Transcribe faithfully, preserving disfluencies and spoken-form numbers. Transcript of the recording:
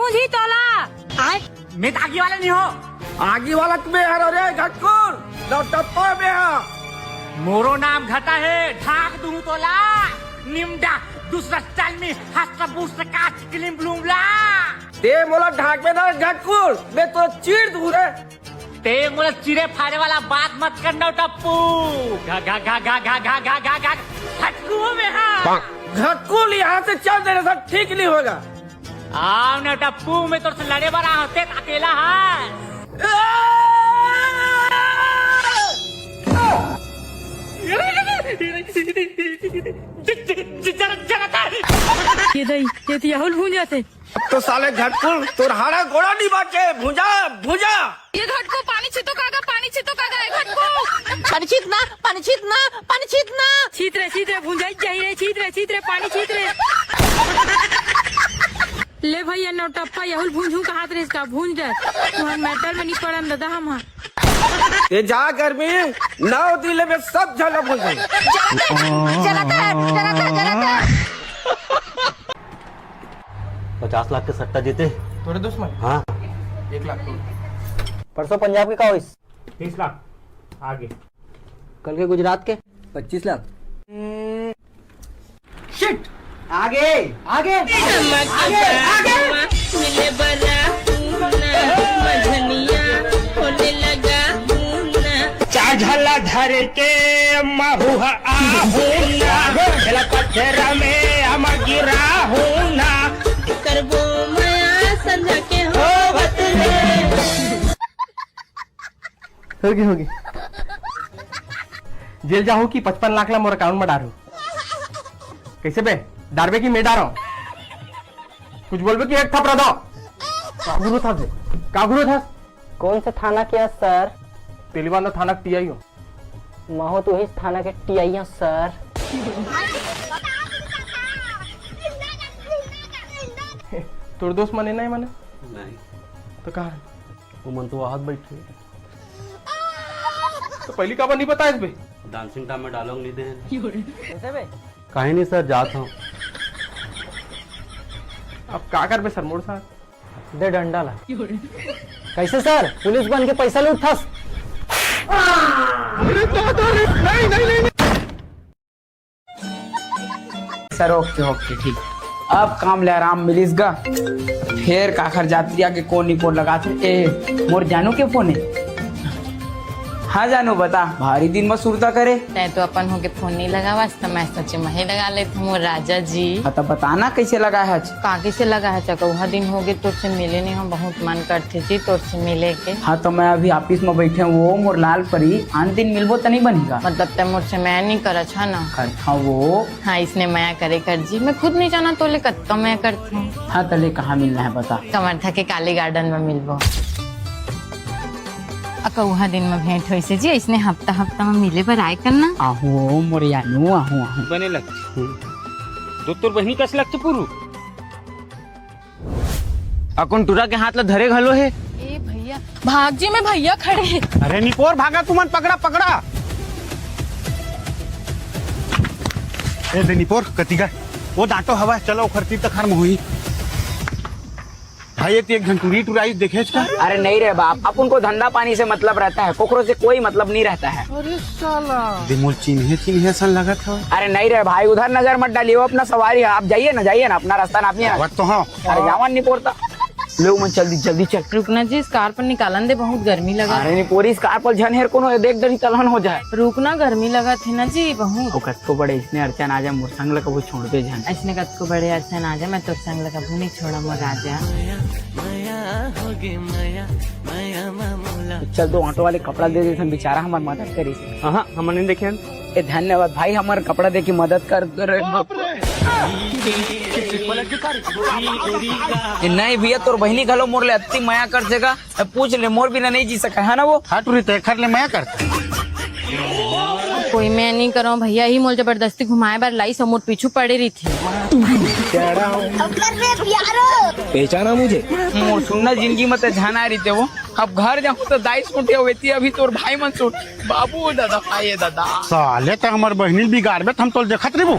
भूंजी तोला। मैं तो आगी वाला नहीं हो। आगी वाला तुम्हें हर रे घटकुल, नौटप्पा में हा। मोरो नाम घटा है, ढाक दूं तोला। निम्डा, दूसरा स्टाइल में, हस्त बुस्त का क्लीम ब्लूम ला। ते मोला ढाक में ना घटकुल, मैं तो चीर दूं रे। ते मोला चिरे फाड़े वाला बात मत करना टप्पू। घा घा घा घा घा घा घा घा घा घटकू में हाँ। घटकुल यहाँ से चल देने से ठीक नहीं होगा। आओ ना टप्पू, मैं तोर से लड़े बर आते अकेला हा। जरा जरा ये दई, ये तो याहुल भूंजा थे। अब तो साले घटकुल तोर हाड़ा गोड़ा नहीं बाचे। भूंजा, भूंजा। ये घटकू पानी छितो कागा, पानी छितो कागा, ये घटकू। पानी छीत ना, पानी छीत ना, पानी छीत ना। छीत रे, छीत रे, भूंजाई जाही रे, छीत रे, छीत रे, पानी छीत रे। ले भैया नौटप्पा, यहुल भूंजू कहात रे इसका, भूंज दे। तुहर मैटर में नहीं पड़न दादा हम हाँ। ये जा गर्मी, नौ दिन में सब झन भूंज। जलत है, जलत है, जलत है, जलत है। पचास लाख के सट्टा जीते। तोरे दोस्त मन? हाँ। एक लाख तो। परसों पंजाब के का होइस? तीस लाख। आगे। कल के गुजरात के? पच्चीस लाख। शिट। आगे, आगे, आगे, आगे। मिले बरा हूँ ना, मझनिया होने लगा हूँ ना। चाझला धर के महुआ आहू ना, खेला पत्थर में हम गिरा हूँ ना। करबो मया संझा के होवत रे। होगी, होगी। जेल जाहू कि पचपन लाख ला मोर अकाउंट में डारू? कैसे बे? डारबे कि मैं डारो? कुछ बोलबे कि एक थपरा दो। का गुरु था से? का गुरु था? कौन से थाना के हस सर? तेलीबांधा थाना के टीआई हो। महू तो इस थाना के टीआई हो सर। तोर दोस्त मने नहीं मने? नहीं। तो कहाँ है? वो मन तो वहां बैठे। तो पहली काबर नहीं बताइस बे? डांसिंग टाइम में डायलॉग नहीं दे। कैसे बे? कहीं नहीं सर, जात हूँ। अब का करबे सर मोर साथ? दे डंडा ला। कैसे सर, पुलिस बन के पैसा लूटथस? सर, ओके, ओके, ठीक। अब काम ले आराम मिलिस गा। फेर काखर जात्रिया के कोन निपोर लगात हे। ए, मोर जानू के फोन हे। हाँ जानू, बता, भारी दिन म सुरता करे। तैं तो अपन होके फोन नहीं लगावस, त मैं सोचे मही लगा लेत हूँ, मोर राजा जी। हाँ, त बता ना, कैसे लगा है आज? का कैसे लगा है? चकौहा दिन हो गए तोर से मिले नहीं हो, बहुत मन करथे जी तोर से मिले के। हाँ, तो मैं अभी ऑफिस में बैठे हूँ, वो मोर लाल परी, आन दिन मिलबो त नहीं बनेगा? मतलब तै मोर से मैं नहीं करत है ना? करत हूँ वो। हाँ, इसने मया करे कर जी, मैं खुद नहीं जाना तोले कतका मया करत हूँ। हाँ, तले कहाँ मिलना है बता? कमरथा के काली गार्डन में मिलबो। अकौहा दिन में भेंट होइसे जी, इसने हफ्ता हफ्ता में मिले बर आए करना। आहो मोर यानू, आहो, आहो। बने लगथे। दो तोर बहिनी कस लगथे पुरू। अकुन टुरा के हाथ ला धरे घलो हे। ए भैया, भाग जी, मैं भैया खड़े हे। अरे निपोर भागा तुमन, पकड़ा, पकड़ा। ए दे निपोर, कति गा? वो डांटो हवा, चलो ओखर तीर तक हर मोही। भाई, ये तो एक घंटुरी टुराई देखे इसका। अरे नहीं रे बाप, अपन को धंधा पानी से मतलब रहता है, कोकरो से कोई मतलब नहीं रहता है। अरे साला। दे मोर चिन्हे, चिन्हे सन लगत हवे। अरे नहीं रे भाई, उधर नजर मत डालिए, वो अपना सवारी है, आप जाइए ना, जाइए ना, अपना रास्ता नापिए ना। आवत तो हाँ। अरे जावन नहीं पोरता। ले मन, जल्दी जल्दी चल। रुकना जी, scarf निकालन दे, बहुत गर्मी लगत। अरे नहीं, पूरी scarf झन हेर कोनो, देख डरी तलहन हो जाए। रुकना, गर्मी लगत हे ना जी बहुत। अउ कतको बड़े अइसने अड़चन आ जाए, मोर संग ल कभू छोड़बे झन। अइसने कतको बड़े अड़चन आ जाए, मैं तोर संग ल कभू नहीं छोड़ा, मोर राजा। चल, तो ऑटो वाले कपड़ा दे देथन, बेचारा हमर मदद करिस। हाँ, हमन नहीं देखे हन। ए, धन्यवाद भाई, हमर कपड़ा दे के मदद कर, कर। ए, नहीं भैया, तोर बहिनी घलो मोर ले अत्ती मया कर देगा। अब पूछ ले, मोर बिना नहीं जी सके, है ना वो? हाँ टूरी, तेखर ले मया करता। कोई मैं नहीं करो भैया, ही मोल जबरदस्ती घुमाए बर लाइस, मोर पीछू पड़े रही थी। पहचाना मुझे? मोर सुनना जिंदगी में तो झन आ रही थे वो। अब घर जाऊँ तो दाई सूट या वेती, अभी तोर भाई मन सूट। बाबू दादा, आइए दादा। साले तो हमर बहिनी बिगाड़बे, त हम तोल देखत रहिबो।